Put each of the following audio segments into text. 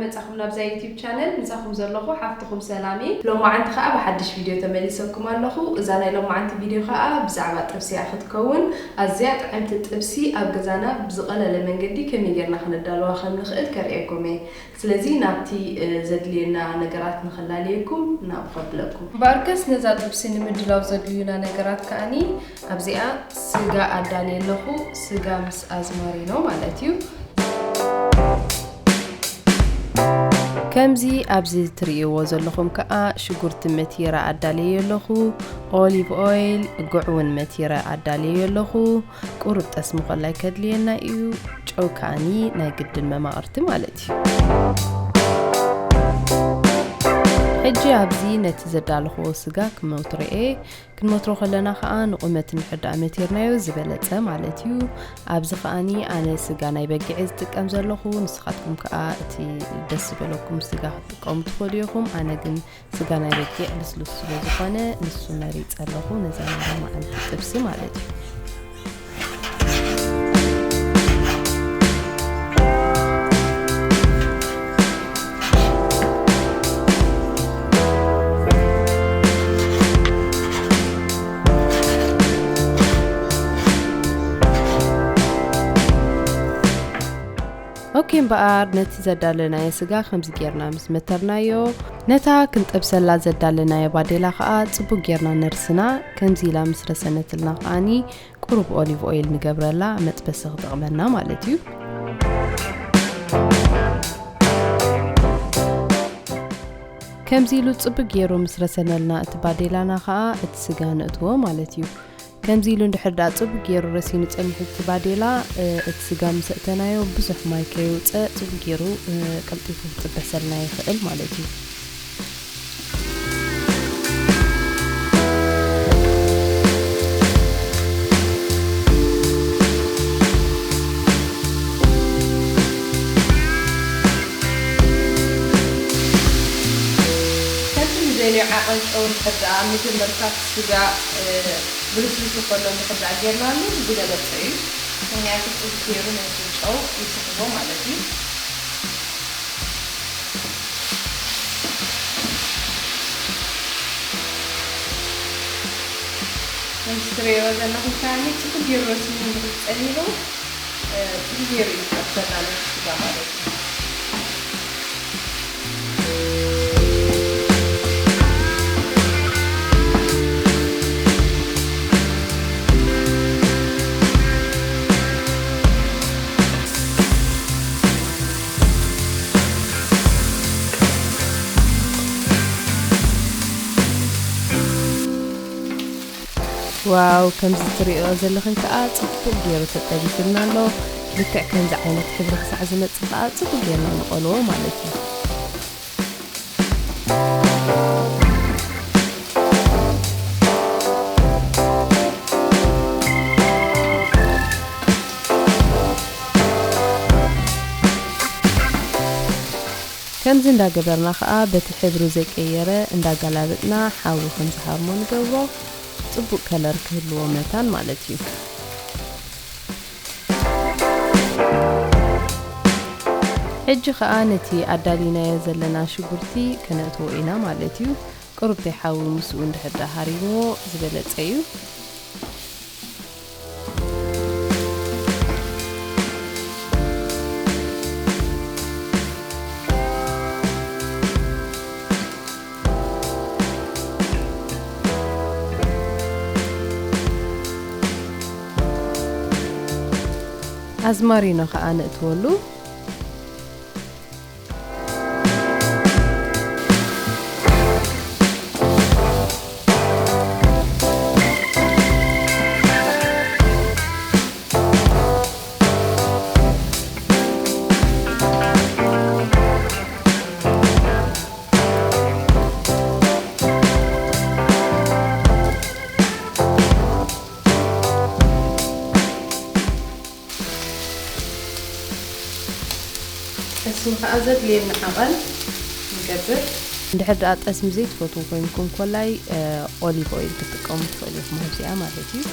መጻኹም ናብዛ ዩቲዩብ ቻነል። ምሳኹም ዘለኹ ሓፍትኹም ሰላም እየ። ሎማዓንቲ ከኣ ብሓድሽ ቪድዮ ተመሊሰኩም ኣለኹ። እዛ ናይ ሎማዓንቲ ቪድዮ ከኣ ብዛዕባ ጥብሲ እያ ክትከውን። ኣዝያ ጥዕምቲ ጥብሲ ኣብ ገዛና ብዝቐለለ መንገዲ ከመይ ጌርና ከነዳልዋ ከም ንኽእል ከርእየኩም እየ። ስለዚ ናብቲ፣ እ፣ ዘድልየና ነገራት ንኸላልየኩም ናብኡ ከብለኩም። እምበኣርከስ ነዛ ጥብሲ ንምድላው ዘድልዩና ነገራት ከኣኒ ኣብዚኣ ስጋ ኣዳልየ ኣለኹ። ስጋ ምስ ኣዝማሪኖ ማለት እዩ። ከምዚ ኣብዚ ትርእይዎ ዘለኹም ከኣ ሽጉርቲ መቲረ ኣዳልየ ኣለኹ። ኦሊቭ ኦይል፣ ጉዕ እውን መቲረ ኣዳልየ ኣለኹ። ቁሩብ ጠስሚ ኮላይ ከድልየና እዩ። ጨው ከኣኒ ናይ ግድን መማቕርቲ ማለት እዩ። ሕጂ ኣብዚ ነቲ ዘዳለኽዎ ስጋ ክመትሮ እየ። ክንመትሮ ከለና ከኣ ንቑመት እንድሕር ደኣ መቲርናዮ ዝበለጸ ማለት እዩ። ኣብዚ ከኣኒ ኣነ ስጋ ናይ በጊዕ እየ ዝጥቀም ዘለኹ። ንስኻትኩም ከኣ እቲ ደስ ዝበለኩም ስጋ ክትጥቀሙ ትኽእሉ ኢኹም። ኣነ ግን ስጋ ናይ በጊዕ ልስሉስ ስለ ዝኾነ ንሱ መሪጸ ኣለኹ፣ ነዛ ናይ ሎማዓንቲ ጥብሲ ማለት እዩ። ኦኬ፣ እምበኣር ነቲ ዘዳለናዮ ስጋ ከምዚ ጌርና ምስ መተርናዮ፣ ነታ ክንጠብሰላ ዘዳለናዮ ባዴላ ከኣ ጽቡቅ ጌርና ነርስና። ከምዚ ኢላ ምስ ረሰነትልና ከኣኒ ቁሩብ ኦሊቭ ኦይል ንገብረላ፣ መጥበሲ ክጠቕመና ማለት እዩ። ከምዚ ኢሉ ጽቡቅ ጌሩ ምስ ረሰነልና እቲ ባዴላና ከኣ እቲ ስጋ ነእትዎ ማለት እዩ። ከምዚ ኢሉ እንድሕር ደኣ ጽቡቅ ጌሩ ረሲኑ ጸኒሑ እቲ ባዴላ፣ እ፣ እቲ ስጋ ምስ ኣእተናዮ ብዙሕ ማይ ከየውጸ ጽቡቅ ጌሩ፣ እ፣ ቀልጢፉ ክጥበሰልና ይኽእል ማለት እዩ። ከምቲ ንደልዮ ዓቐን ጨው እንድሕር ደኣ መጀመርታ እቲ ስጋ፣ እ፣ ብልስልሱ ከሎ እንድሕር ደኣ ጌርናሉ ዝበለጸ እዩ። ምኽንያቱ ጽቡቅ ጌሩ ነቲ ጨው ይስሕቦ ማለት እዩ። ከምዚ ትርእይዎ ዘለኹም ከኣኒ ጽቡቅ ጌሩ ረሲኑ እንድሕር ጸኒሑ፣ እ፣ ጽቡቅ ጌሩ እዩ ዝጠብሰልና ነቲ ስጋ ማለት እዩ። ዋው፣ ከምዚ ትርእዮ ዘለኽን ከኣ ጽቡቅ ጌሩ ተጠቢስልና ኣሎ። ልክዕ ከምዚ ዓይነት ሕብሪ ክሳዕ ዝመጽእ ከኣ ጽቡቅ ጌርና ንቆልዎ ማለት እዩ። ከምዚ እንዳገበርና ከኣ በቲ ሕብሩ ዘይቀየረ እንዳጋላበጥና ሓዊ ከም ዝሃርሞ ንገብሮ። ጽቡቅ ከለር ክህልዎ መታን ማለት እዩ። ሕጂ ከኣ ነቲ ኣዳሊናዮ ዘለና ሽጉርቲ ከነእትዎ ኢና ማለት እዩ። ቁሩብ ሓዊ ምስኡ እንድሕር ደኣ ሃሪምዎ ዝበለጸ እዩ። ኣዝማሪኖ ከኣ ነእትወሉ። ጠስሚ ከኣ ዘድልየኒ ዓቐን ንገብር። እንድሕር ደኣ ጠስሚ ዘይትፈትዉ ኮይንኩም ኮላይ፣ እ፣ ኦሊቭ ኦይል ክትጥቀሙ ትኽእሉ ኢኹም ኣብዚኣ ማለት እዩ።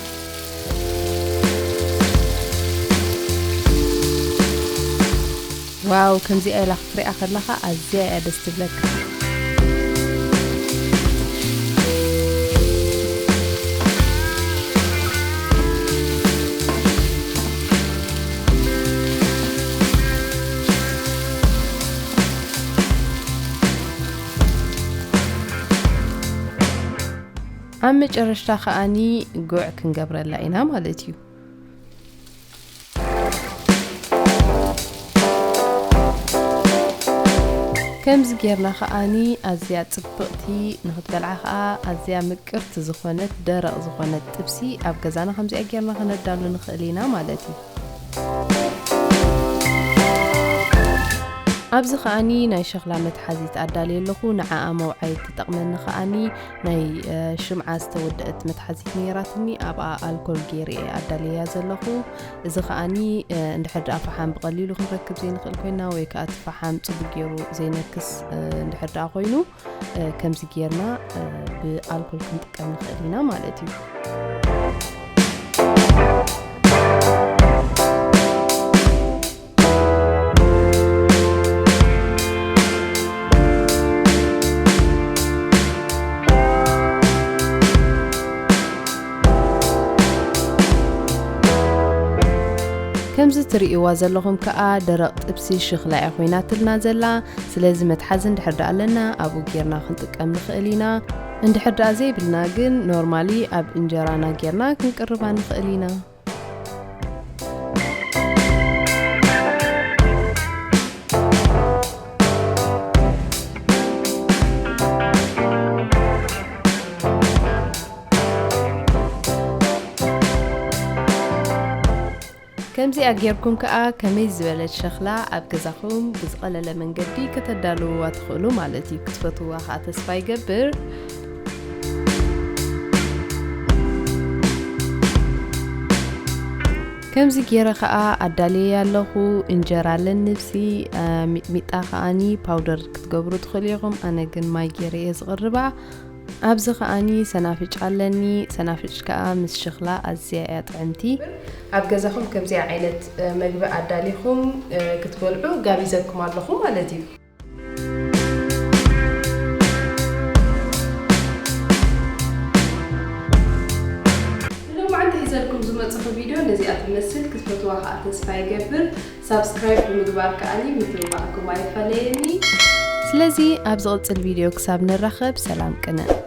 ዋው፣ ከምዚኣ ኢላ ክትሪኣ ከለኻ ኣዝያ እያ ደስ ትብለካ። ኣብ መጨረሽታ ከኣኒ ጉዕ ክንገብረላ ኢና ማለት እዩ። ከምዚ ጌርና ከኣኒ ኣዝያ ጽብቕቲ፣ ንኽትበልዓ ከኣ ኣዝያ ምቅርቲ ዝኾነት ደረቕ ዝኾነት ጥብሲ ኣብ ገዛና ከምዚኣ ጌርና ከነዳሉ ንኽእል ኢና ማለት እዩ። ኣብዚ ከኣኒ ናይ ሸኽላ መትሓዚት ኣዳልየ ኣለኹ። ንዓኣ መውዓይት ትጠቕመኒ ከኣኒ ናይ ሽምዓ ዝተወደአት መትሓዚት ነይራትኒ፣ ኣብኣ ኣልኮል ገይረ እየ ኣዳልያ ዘለኹ። እዚ ከኣኒ እንድሕር ደኣ ፈሓም ብቐሊሉ ክንረክብ ዘይንኽእል ኮይና ወይ ከዓ እቲ ፈሓም ጽቡቅ ገይሩ ዘይነክስ እንድሕር ደኣ ኮይኑ፣ ከምዚ ጌርና ብኣልኮል ክንጥቀም ንኽእል ኢና ማለት እዩ። ከምዚ ትርእይዋ ዘለኹም ከኣ ደረቕ ጥብሲ ሽኽላ እያ ኮይናትልና ዘላ። ስለዚ መትሓዚ እንድሕር ደኣ ኣለና ኣብኡ ጌርና ክንጥቀም ንኽእል ኢና። እንድሕር ደኣ ዘይብልና ግን ኖርማሊ ኣብ እንጀራና ጌርና ክንቅርባ ንኽእል ኢና። ከምዚኣ ጌርኩም ከኣ ከመይ ዝበለት ሸኽላ ኣብ ገዛኹም ብዝቐለለ መንገዲ ከተዳልውዋ ትኽእሉ ማለት እዩ። ክትፈትውዋ ከኣ ተስፋ ይገብር። ከምዚ ገይረ ከኣ ኣዳልየ ኣለኹ። እንጀራ ኣለኒ ብሲ፣ ሚጥሚጣ ከኣኒ ፓውደር ክትገብሩ ትኽእሉ ኢኹም። ኣነ ግን ማይ ገይረ እየ ዝቕርባ። ኣብዚ ከኣኒ ሰናፍጭ ኣለኒ። ሰናፍጭ ከኣ ምስ ሽኽላ ኣዝያ እያ ጥዕምቲ። ኣብ ገዛኹም ከምዚኣ ዓይነት መግቢ ኣዳሊኹም ክትበልዑ ጋቢዘኩም ኣለኹ ማለት እዩ። ንሎማዓንቲ ሒዘልኩም ዝመጽኹ ቪድዮ ነዚኣ ትመስል። ክትፈትዋ ከኣ ተስፋ ይገብር። ሳብስክራይብ ብምግባር ከኣኒ ምትብባዕኩም ኣይፈለየኒ። ስለዚ ኣብ ዝቕጽል ቪድዮ ክሳብ ንራኸብ ሰላም ቅነ።